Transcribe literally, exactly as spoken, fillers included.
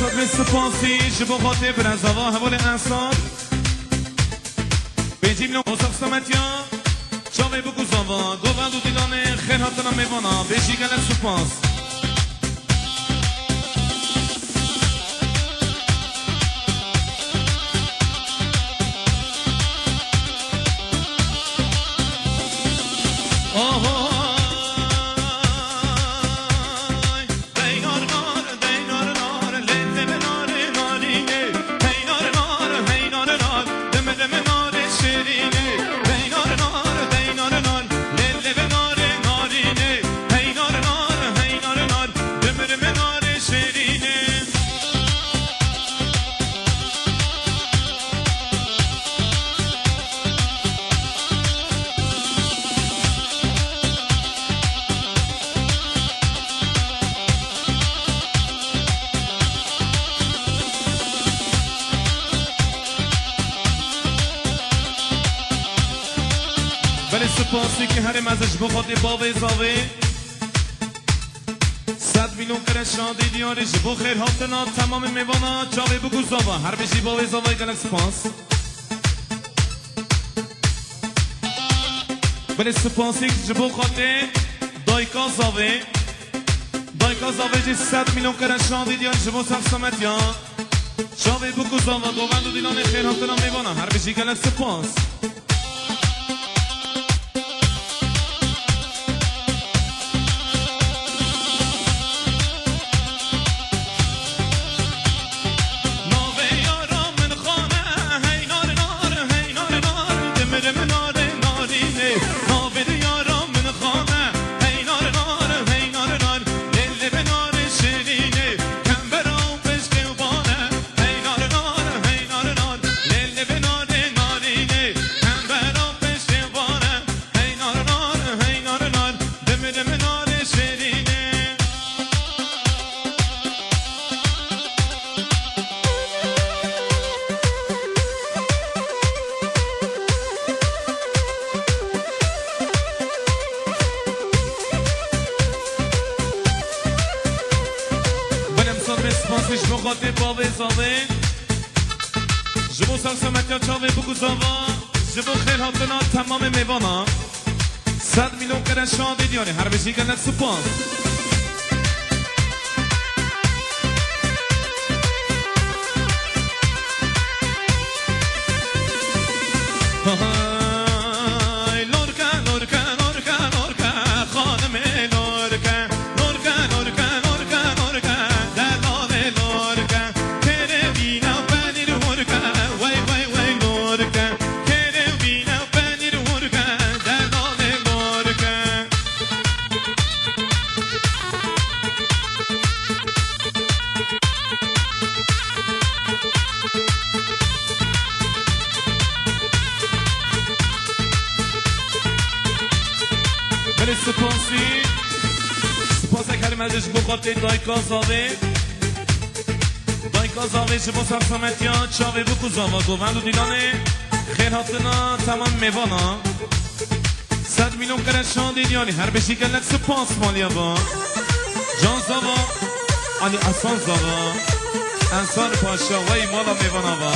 Bi spasî ji bo xatê birezava hevalê Ensar. Pêncî milyon Ozak Sametiya. Çavê biku zava, govend û dîlanê xêr hatina mêvana. Bêjî gelek spas. Oho. Belê spasî ki herê mezin ji bo xatê bavê zavê. Sed milyon kere şadî diyarî ji bo xêr hatina temamê mêvana çavê biku zava. Her bijî bavê zavê gelek spas. Belê spasî ji bo xatê dayka zavê. Dayka zavê jî sed milyon kere şadî diyarî ji bo Sersametiya. Çavê biku zava govend û dîlanê xêr hatina mêvana. Her bijî gelek spas. Belê em sed bê spasî ji bo xatê bavê zavê. Ji bo sersametiya çavê biku zava. Ji bo xêr hatina temamê mêvana. Sed milyon kere şadî diyarî. Her bijî gelek spas. Hay, lorke, lorke, lorke, lorke, xanimê lorke. Lorke, lorke, lorke, lorke, delalê lorke. Kêrê bîna penîr hurke, wey, wey, wey, lorke. Kêrê bîna penîr hurke, delalê lorke. Belê spasî. Spasek herî mezin ji bo xatê dayka zavê. Dayka zavê ji bo sersametiya çavê biku zava govend û dîlanê xêr hatina temam mêvana. Sed milyon kere şadî diyarî. Her bijî gelek spas maliya va. Can zava. Alî Hasan zava. Ensar Paşa wey mala mêvana va.